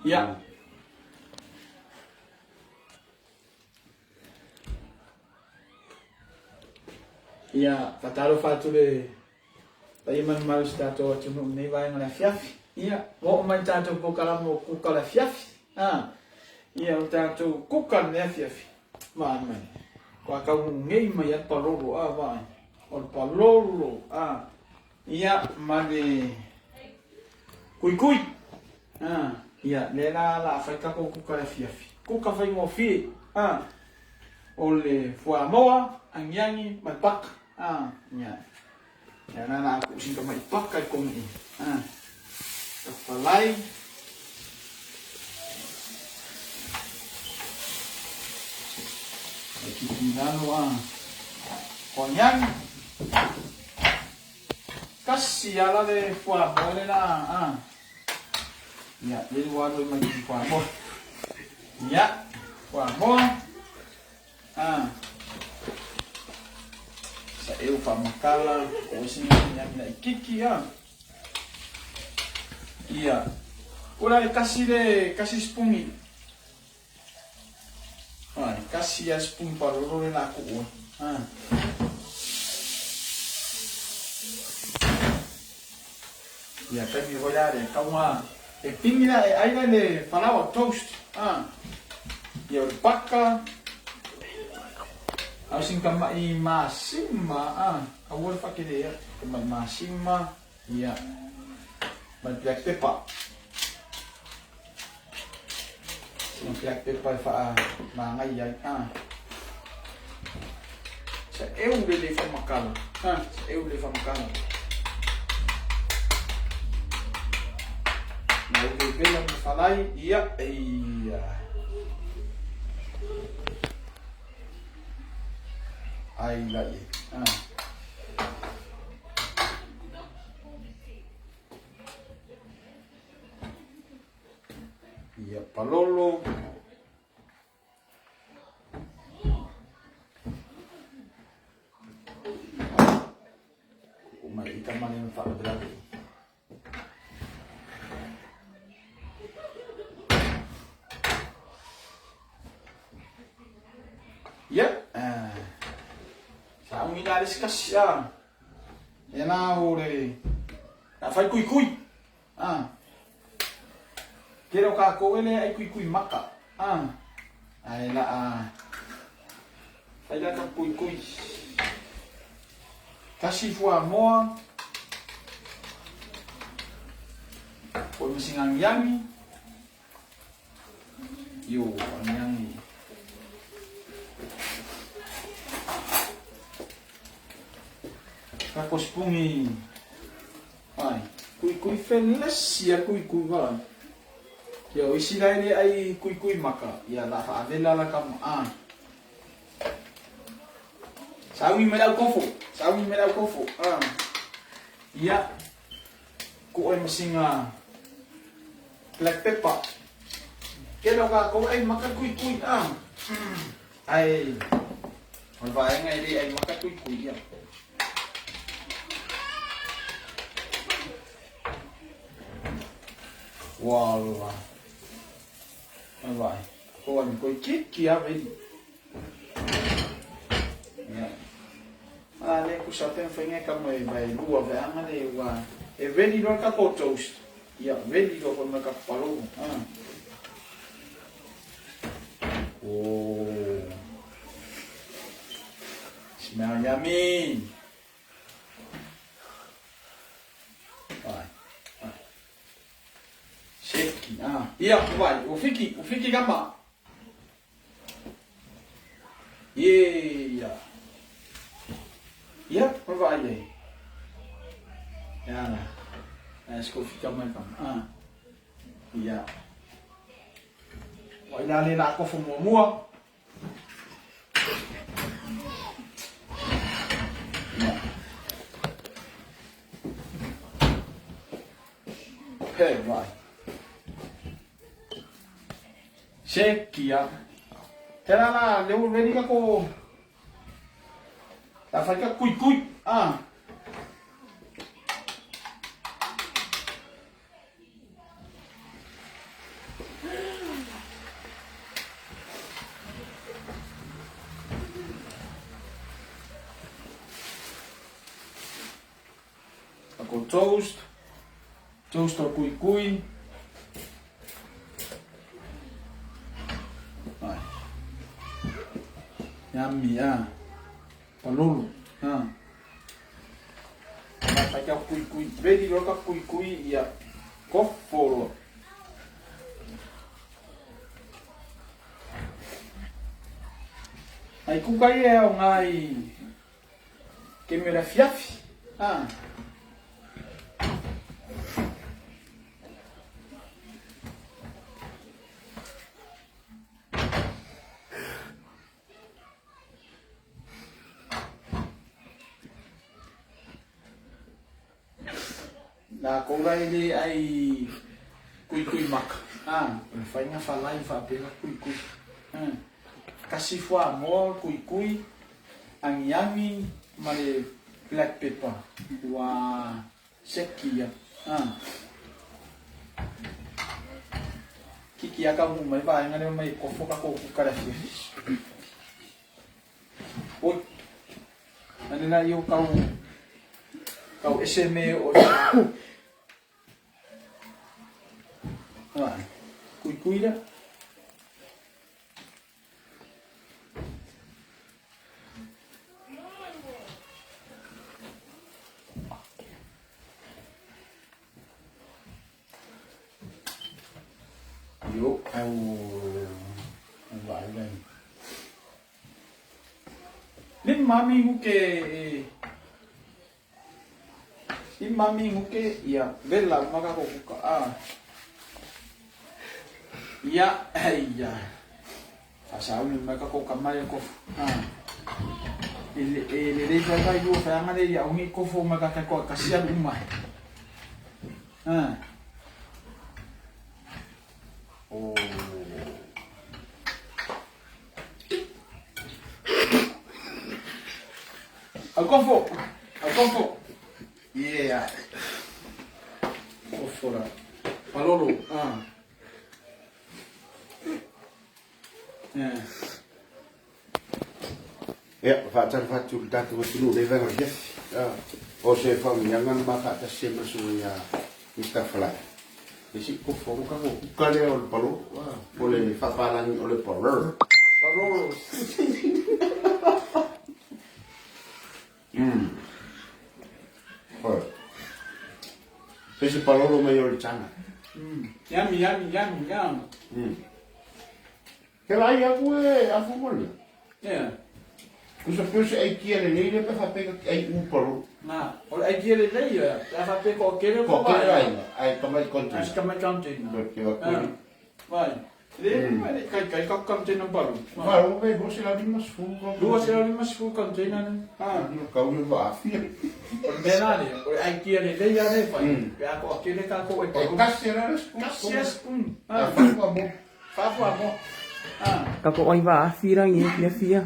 Ia. Ia, faatalofa atu le paia ma le mamalu o si tatou atunuu i lenei vaega o le afiafi. Ia, ua oo mai le tatou polokalame o kuka o le afiafi. A, ia, o tatou kuka lenei afiafi. Vaai mai. Ua taunuu nei mai lava le palolo, a, vaai. O le palolo, a. Ia, ma le kuikui. A, ia, lea la la fai tatou kuka le afiafi. Kuka faigofie. A, o le fuamoa, agiagi ma le paka. A, ia. Ia la la ku sin mai paka i komi. A, ka falai. E ki ki lalo a. Ko agiagi. Kasi ala le fuamoa le la a. Ia, le ua alu ai mai ki fuamoa. Ia, fuamoa. A. Sa eu faamakala, o isi nganiani laitiiti a. Ia. Ula le kasi le kasi sipuni. Ai, kasi a sipuni palolo le la kuua. A. Ia, taimi hoi la le kaunga. E pini la e ai la le falaoa toast. A. Ia o le paka. Au sin tama'i masima a. Aua le faakele ea. Tama'i masima. Ia. Ma le black pepper. Sina black pepper e faa mangai ai. A. Sa eu le le whamakala. Ha, sa eu le whamakala. Na u le vela ma whalai, ia, ia. Ai la ie. Ha. Ia palolo. Ko mai i tamane me whaalavelave. Ia, sa ungi la le sikasi a. E la o le, a fai kui kui. A. Tele o kākou e le ai kuikui maka. A. Ae la a fai la ka kuikui. Kasi fuamoa. Ko masingangiangi. Yo, angiangi. Ka kosipungi. Ai, kuikui felesi a kuikui vai. Ia o Isiraele ai kuikui maka, ia la faavela la kama a. Sauni mai lau kofo, sauni mai lau kofo. A. Ia ko e masinga black pepper. Ke lo ka ko ai maka kuikui a. Ai. O le vaega e le ai maka kuikui ia. Wala. Vai. Ko ani koi kiki a veli. Ya. A le ku sa pen whainga ka mai vai lua ve anga le wa. E veli lo ka ko toast. Ya, veli lo ko ka palo. Ah. Oh. Smell yummy. Vai. Vai. Sheki. Ah. Ia, vai. O fiki, o fiki gama. Ia. Ia, vai ai. Ia. Acho que eu fico mai kama. Ah. Ia. Wa ina le la kofo muamua. He vai. Se kia. Te la la, le o ready ka ko. La fai ka kui kui. Ah. toast, toast o kuikui. Ai. Yummy, ah. Palolo, ah. Mai ka kuikui, ready loa ka kuikui ia kofo loa. Ai kuka ia e aoga i taimi o le afiafi. Ah. Lākou la e le ai kuikui maka. Ah, o le faiga falai faapea kuikui. Ah. Kasi fuamoa kuikui, agiagi ma le black pepper. Ua seki ia. Ah. Kiki aka mu mai vaega lea mai kofo ka ko kuka le afiafi. Oi. Ane la io kau kau ese me o Ah, kui kui la. Io au vai lai. Le mami nguke e i mami nguke ia vela maka ko kuka a. Ia ai ia. Fasauli maka ko kamai ko. A. E le e le le vai vai lua whaanga le ia ungi kofo maka ka ko kasia uma. A. Oh. Au kofo. Au kofo. Yeah. Kofo la. Palolo. Ah. Yeah. Ia, faatalofa atu i le tatou atunuu i lenei vaega o le afiafi. O se faamanuiaga na ma faatasi ai ma le susuga ia Mister Falai. E sii kofo alo ka kuka lea o le palolo, po o le faapalagi o le palolo. Palolo. Oi. Se se palolo mai o le tana. Yummy, yummy, yummy, yummy. Ke lai aku e afu mo le. Yeah. Kusa peu se ai kia lelei le pe whapeka ki ai u palolo. Na, o le ai kia lelei ia, pe a whapeka o kere Ko kere ai, ai kamai container. Ai kamai container. Ko ke wa kuri. Vai. Le, mai kai kai ka container palu. Vai, o ve 250 ka. 250 container ne. Ah, no kau le va afia. O le mea la lea, o le ai kia lelei ia le whai. Pe a ko kere ka ko e palu. E kasi era le spoon. Kasi a spoon. Ah, whafua mo. Whafua mo. Ah. Ka ko ai va afi rangi e fia fia.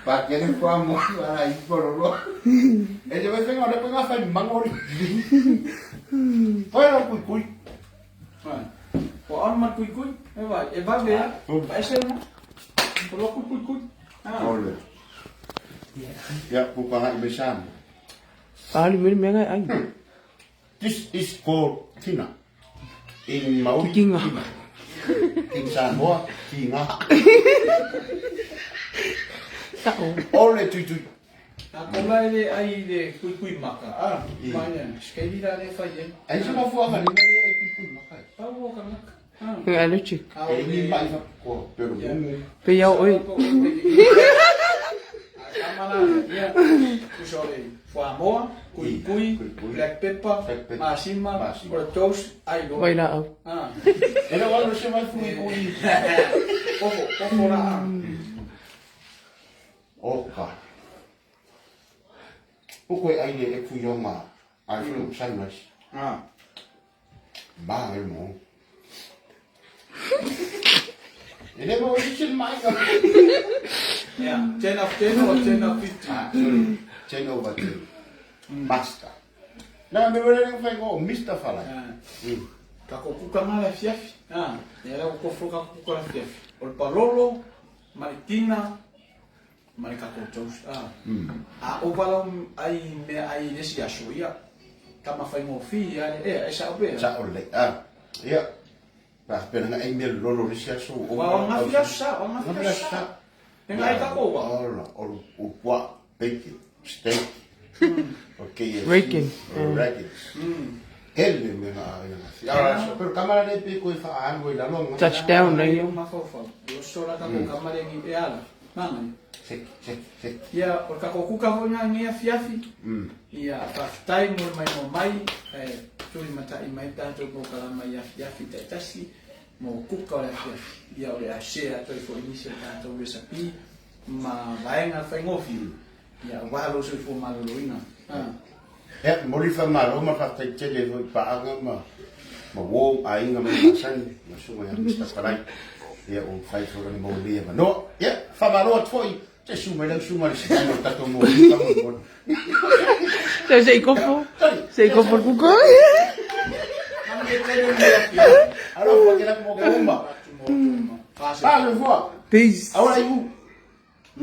Pa kere kua mo ara i pororo. E te whai whenga o le penga whai mangori. Hoi rau kui kui. Vai. O on ma kui kui. E vai, e vai vea. Vai se na. O lo kui kui kui. Ah. Ole. Ia, puka hai me sam. Ali me me ngai ai. This is called tina. In Maori, Kikinga. tina. In Samoa, kinga. Ta'o. Ole tui tui. A ko lai le ai le kui kui maka. Ah, mai ne. Skei la le fai e. Ai se mafua ka lima le ai kui kui maka. Pau o ka maka. Ah. Ngai allergic. E ni mai fa ko pero mungu. Pe iau oi. Kamala, ia. Usole fuamoa, kui kui, black pepper, masima, o toast, ai lo. Vai la au. Ah. E le walo se mai fui kui. Kofo, kofo la. O ka. O koe ai le e kui o ma. Ai fui sunrise. Ah. Ba e mo. E le mo i se mai ka. Yeah, 10 of 10 or 10 of 15. Ah, sorry. 10 over 10. Basta. Na me wele le fai ko Mr. Falai. Ah. Ka ko kuka nga le afiafi. Ah, ia la ko kofo ka kuka le afiafi. O le palolo, ma le tina, ma le kako toast. Ah. A o pala ai me ai le si aso ia. tama faigofie lava lea, ea, e sao pea? Sao lelei, a. Ia, pe a faapea na ai mea lololo i le isi aso ua ova. Aua o ananafi aso sa, o ananafi aso sa. E ngai takou a. Ola, o o puaa, bacon, steak, o KFC, Bacon, o rackets. Tele mea na ai ananafi. A o le aso, pero tama la nei pe koe whaalu ai lalo anga. Touchdown nei. Ia mafaufau. E oso la takou kama le ngi e ala. Manga. Seki, seki, seki. Ia, o le takou kuka foi na ngi afiafi. Ia, faafetai mo le maimoa mai, ae tulimatai mai tatou polokalama i afiafi taitasi mo kuka o le afiafi. Ia, o le a share atu ai foi nisi o tatou recipe ma vaega faigofie, ia, aua lou soifua maloloina. Ia, momoli le faamalo ma le faafetai tele foi i paaga ma ma uo ma aiga ma le masani ma susuga ia Mister Palai. Ia, ua mafai foi ona maua lenei avanoa. Ia, faamalo atu foi Se su mai lau susuga i le sivana o le tatou moli faamolemole. Se se i kofo. Se i kofo le kuka. Alofa ke la mo ke uma. Pa le fua. Peace. Aua iu.